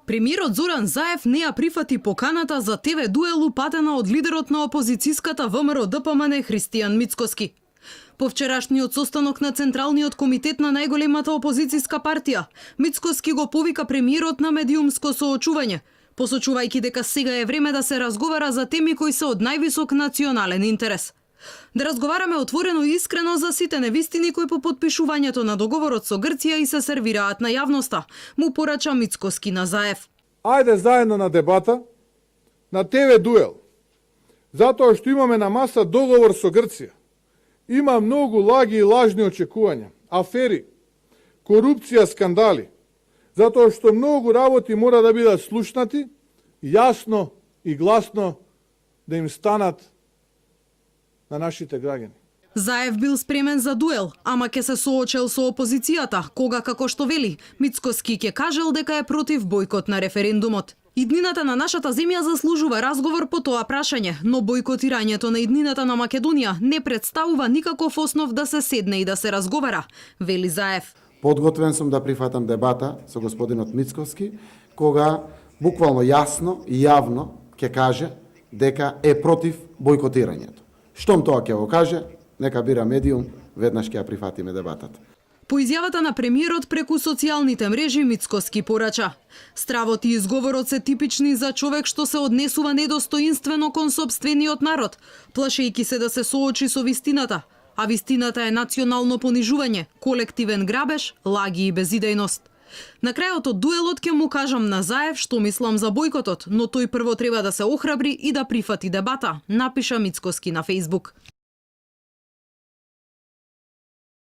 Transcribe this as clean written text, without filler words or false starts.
Премиерот Зоран Заев не ја прифати поканата за ТВ дуел упатена од лидерот на опозицијската ВМРО ДПМН Христијан Мицкоски. По вчерашниот состанок на Централниот комитет на најголемата опозицијска партија, Мицкоски го повика премиерот на медиумско соочување, посочувајќи дека сега е време да се разговара за теми кои се од највисок национален интерес. Да разговараме отворено и искрено за сите невистини кои по потпишувањето на договорот со Грција и се сервираат на јавноста, му порача Мицкоски на Заев. Ајде заедно на дебата, на ТВ дуел, затоа што имаме на маса договор со Грција. Има многу лаги и лажни очекувања, афери, корупција, скандали, затоа што многу работи мора да бидат слушнати, јасно и гласно да им станат на нашите граѓани. Заев бил спремен за дуел, ама ќе се соочел со опозицијата, кога, како што вели, Мицкоски ќе кажел дека е против бојкот на референдумот. Иднината на нашата земја заслужува разговор по тоа прашање, но бојкотирањето на иднината на Македонија не представува никаков основ да се седне и да се разговара, вели Заев. Подготвен сум да прифатам дебата со господинот Мицкоски, кога буквално јасно и јавно ќе каже дека е против бојкотирањето. Штом тоа ќе го каже, нека бира медиум, веднаш ќе ја прифатиме дебатата. По изјавата на премиерот преку социјалните мрежи Мицкоски порача: стравот и изговорот се типични за човек што се однесува недостоинствено кон сопствениот народ, плашејќи се да се соочи со вистината, а вистината е национално понижување, колективен грабеж, лаги и безидејност. На крајот од дуелот ќе му кажам на Заев што мислам за бојкотот, но тој прво треба да се охрабри и да прифати дебата, напиша Мицкоски на Facebook.